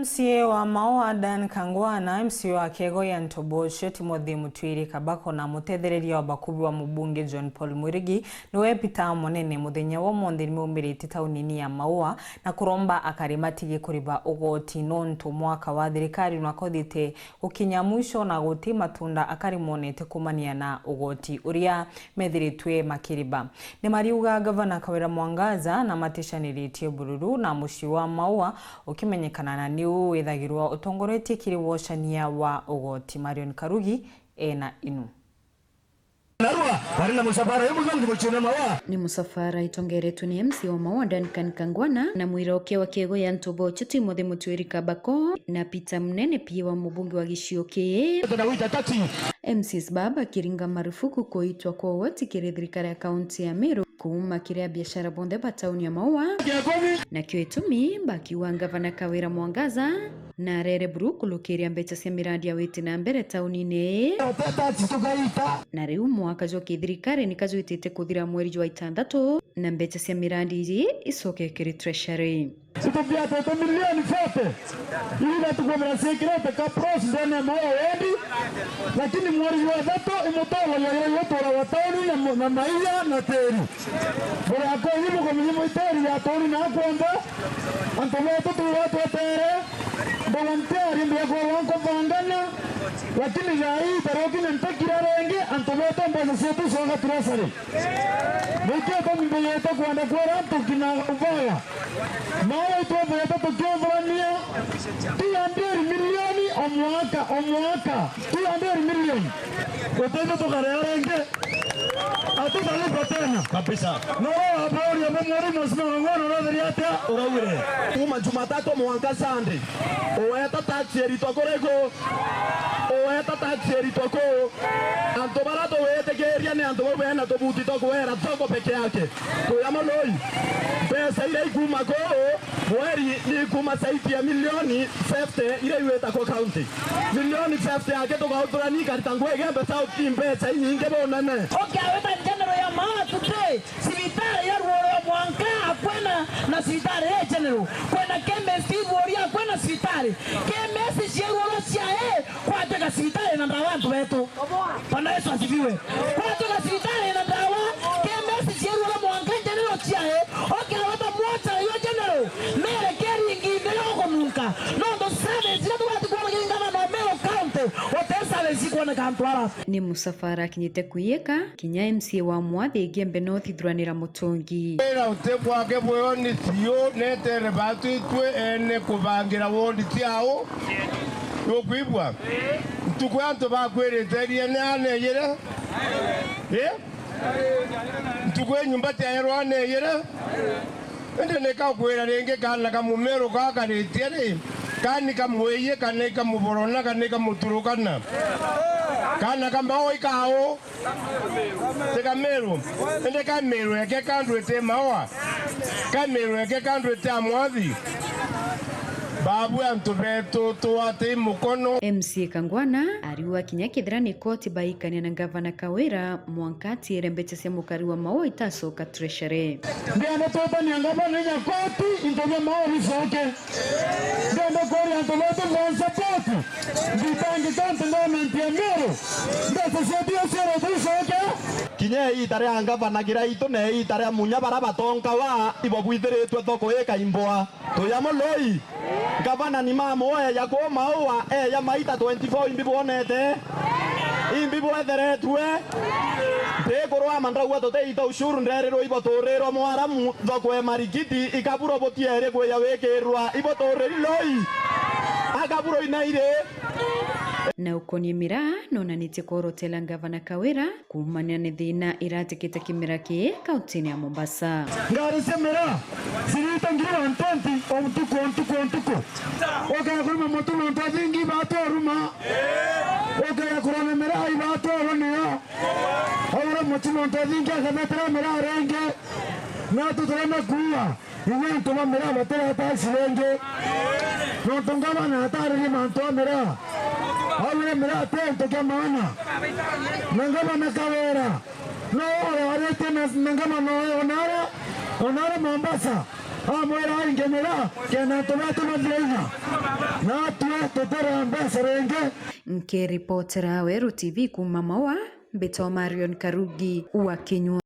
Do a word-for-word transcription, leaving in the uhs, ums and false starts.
M C A wa Maua Dan Kangwana, M C A wa Kego ya Ntobocho Timothy Mutwiri Kabako na mutethereria wa bakubi wa mubunge John Paul Mwirigi niwe Peter Munene muthenya wa umunthi nimaumirite taunini ya Maua na kuromba akari matige kuriba ugoti nontu mwaka wa thirikari nwakothite gukinya mwisho na guti matunda akari monete kumania na ugoti uria methiritwe makiriba. Ni mariuga Gavana Kawira Mwangaza na maticaniritie bururu na mucii wa Maua ukimenyekana na niu withagirwa utongoretie kiri wocania wa ugoti. Marion Karugi ena inu. Narua, bari na musafara, hebu ndio mchune Maua. Ni musafara itongeretwe ni M C A wa Maua Duncan Kangwana na mwira uke wa Kego ya Ntobocho Timothy Mutwiri Kabako na Peter Munene pia wa mubunge wa gicigo kii. Tunawita taxi. M C As baba kiringa marufuku kuitwa kwa ugoti kiri thirikari ya kaunti ya Meru kuuma kiri abiashara bonthe ba tauni ya Maua. Nakio itumi bakiuga Gavana Kawira Mwangaza na arere buru kulukiria mbeca cia miradi ya witi na mbere taunine ii. Taxi tukaita. Na riu mwaka jwa kithirikari ni kajwitite kuthira mweri jwa itantatu, na mbeca cia miradi iji icoke kiri treasury. Situbiatete milioni forty. Ili natukwambira ciikirite ka pros ndene ya Maua wendi. Lakini mweri jwa thatu imutoro ya yo yotora wa tauni na mu-, na maiya na tiri. Bora ko ibu ko mnyimo iteri ya tauni na kwamba. Antu betu tuwa twetere. Volunteer ndio kwa wanko bangana. Lakini ya hii taroki na ntakira renge antu betu mbeca cietu coka treasury. Nikio tumbiyete kwenda kwira antu kina ubaya. Mawe itwethirete tukiuthurania two hundred milioni o mwaka, o mwaka. Two hundred milioni. Gutithio tukaria ringi. Hatutalipa tena. Kabisa. No wabori abo muri musima ng'ono no theri atia uraugire. Kuma Jumatatu mwanka Sunday. Uweta taxi eritwa kuriku. Uweta taxi eritwa ku. Antu bara tuwitikiria ni antu bau bena tubuti twa kuwera thoko peke yake. Tuyamo noi. Mbeca iria ikuma kuu mweri ni ikuma zaidi ya milioni fifty iria iwita kwa county. Milioni fifty yake tukauturani ikarita ngugi Igembe South i mbeca inyingi bunene. Okay, aweta general ya Maua today. Cibitari ya Ruoro mwanka akwena na cibitari ya general. Kwena chemist Ibuoria akwena cibitari. Chemist cia Ruoro cia e, kwatwika cibitari na ndawa antu betu. Bwana Yesu asifiwe. Kwatwika cibitari na ndawa, chemist cia Ruoro mwanka general cia e. Okay, aweta mwacha yo general. Mere keri ingi ndio kununka. No ndo service ila tubati kuona kingana na Meru County. Wote service kuona kantu ara. Ni musafara akinyite kwiyika, kinya M C A wa Mwathi Igembe no thithuranira mutungi. Wira uti bwake bweo ni cio netere batu itwe ene kubangira wondi ciao. Nukwigua? Ntuku ya antu bakwirite ria ni aneyire? Eh? Ntuku ya nyumba tiaerwa aneyire? Indi nikakwira ringi, kaana ka mumeru gakaritie ri, kani kamwiyi, kana ikamuborona, kana ikamuturukana? Kaana ka Maua ikau? Ti ka Meru. Indi ka Meru eke kandwite Maua? Ka Meru eke kandwite Amwathi? Babu antu betu twati mukono. M C A Kangwana ariuga kinya kethira ni koti baikania na Gavana Kawira, mwanka atiire mbeca cia mukari wa Maua itacoka treasury. Ndienda twetania ngavana inya koti, into bia Maua bicoke. Ndienda kuria antu betu bwa support. Nditangi county government ya Meru. Mbeca cietu cia cioro tucoke. Kinya iita ria ngavana kiraitu na iita ria munya bara batonkawa ibo bwithiritwe thoko ikaimbwa. Tuyamo loi. Gavana ni mamu eya kuu Maua, eya maita twenty-four imbi bwonete? Imbi bwetheretue? Ndikurwama ndaugua tutiita ushuru nderirwe ibo turirwa mwaramu thoko e marikiti ikaburo butieri kwiya wikirwa ibo turiri loi. Akaburo inairi. Na ukonie miraa, nonanitie kworotela Gavana Kawira kuumania ni thiina iratikite kimera kii kauntini ya Mombasa. Ngari cia miraa cirita ngiri one twenty o ntuku, o ntuku, o ntuku. Ukaya kurima mutu nontu athingi ibatwaruma. Ukaya kurona miraa ibatwarwa niyo. Aura mutu nontu athingi akathetera miraa ringi. Natu turema kuua. Inya antu ba miraa batireta taxi ringi. Nontu ngavana ataririe mantu a miraa. Augire miraa ti antu kia maana. Na ngavana Kawira, no ore aritie na, na ngavana oyo onare, onare Mombasa. Amwira aingemera kena antu betu bathire inya, natwe tutire mbeca ringi. Nkiripotera Weru T V kuuma Maua, mbitwa Marion Karugi wa Kinyua.